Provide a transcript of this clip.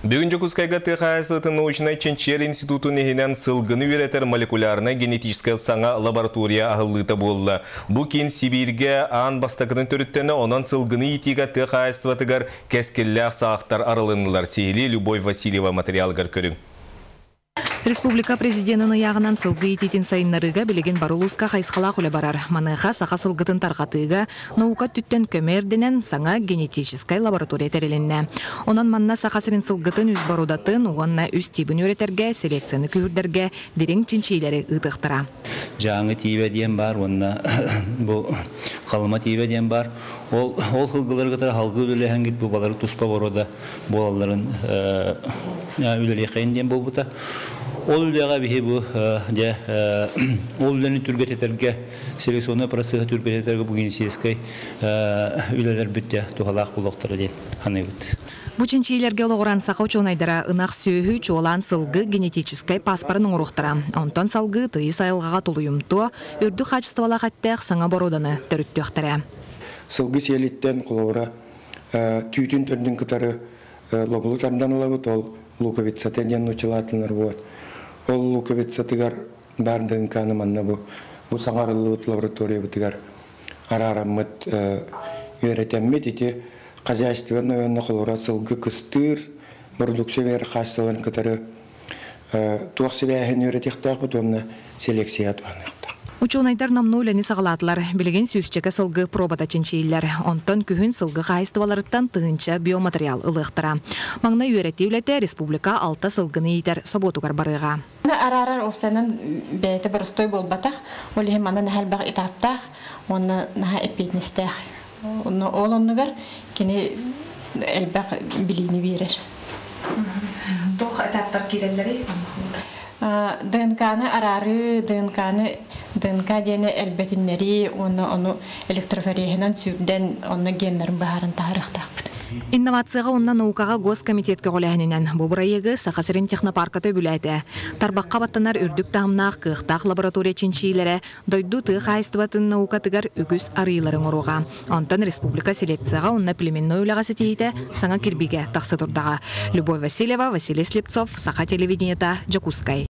Бүгүн Дьокуускайга тыа хаһаайыстыбатын научнай чинчийэр институтун иһинэн сылгыны үөрэтэр молекулярнай-генетическай саҥа лаборатория аһыллыыта буолла. Бу киин Сибииргэ аан бастакытын төрүттэнэ, онон сылгыны иитиигэ тыа хаһаайыстыбатыгар кэскиллээх саҕахтар арылыннылар. Сиһилии Любовь Васильева материалыгар көрүҥ. Республика президенин ыйааҕынан сылгы иитиитин сайыннарыыга билигин бары улууска хайысхалаах үлэ барар. Маныаха саха сылгытын тарҕатыыга наука өттүттэн көмө ирдэнэн саҥа генетическай лаборатория тэрилиннэ. Онон манна Саха сирин сылгытын үс борудатын уонна үс тиибин үөрэтэргэ, селекцияны күүһүрдэргэ дириҥ чинчийиилэри ыытыахтара. Дьааҥы тиибэ диэн баар уонна бу Халыма тиибэ диэн баар. Ол ол сылгылары кытары салгыы үлэлэһэнгит бу балары туспа боруода буолалларын үлэлиэхэйин диэн буолбута. Ол үлэҕэ биһи бу дьэ ол үлэни түргэтэтэргэ селекционнай процеһы түргэтэтэргэ бу генетическэй үлэлэрбит дьэ туһалаах буолуохтара диэн саныыбыт. Бу чинчийиилэргэ олоҕуран саха учуонайдара ынах сүөһү, чуолаан сылгы генетическэй пааспарын оҥоруохтара. Онтон салгыы тыйыс айылҕаҕа тулуйумтуо, үрдүк хаачыстыбалаах эттээх саҥа боруоданы төрүттүөхтэрэ. Сылгы сиэлиттэн холобура түүтүн төрдүн кытары лобулу тардан ылабыт, ол луковицата диэн нууччалаатылар вот. Ол луковицатыгар баар ДНК-ны манна бу бу саҥарыллыбыт лабораториябытыгар араараммыт үөрэтэммит ити хозяйственный уонна холобура сылгы кыстыыр бородууксуйа биэрэр хаачыстыбаларын кытары туох сибээһин үөрэтиэхтээхпит уонна селекция туһаныахтаах. Учуонайдар номнуо үлэни саҕалаатылар. Билигин сүүсчэкэ сылгы пробата чинчийиллэр. Онтон күһүн сылгы хаһаайыстыбаларыттан тыһыынча биоматериал ылыахтара. Маҥнай үөрэтии үлэтэ республика алта сылгыны иитэр собуотугар барыаҕа. Араарар уопсайынан бэйэтэ боростуой буолбатах. Ол иһин манна наһаа элбэх этаптаах уонна наһаа эппиэтинэстээх. Ол оннугар кини элбэх билиини биэрэр. Туох этаптар киирэллэрий? ДНК-ны араарыы, ДНК-ны ДНК диэни элбэтиннэрии уонна ону электрофореһынан сүүрдэн онно геннарын быһааран таһаарыахтаахпыт. Инновацияҕа уонна наукаҕа Госкомитет көҕүлээһининэн бу бырайыагы Саха сирин технопарката үбүлээтэ. Тарбахха баттанар үрдүк таһымнаах кыахтаах лаборатория чинчийиилэрэ дойду тыа хаһаайыстыбатын наукатыгар үгүс арыйыылары оҥоруоҕа. Онтон республика селекцияҕа уонна племенной үлэҕэ ситиһиитэ саҥа кирбиигэ тахса турдаҕа. Любовь Васильева, Василий Слепцов, Саха телевидениета, Дьокуускай.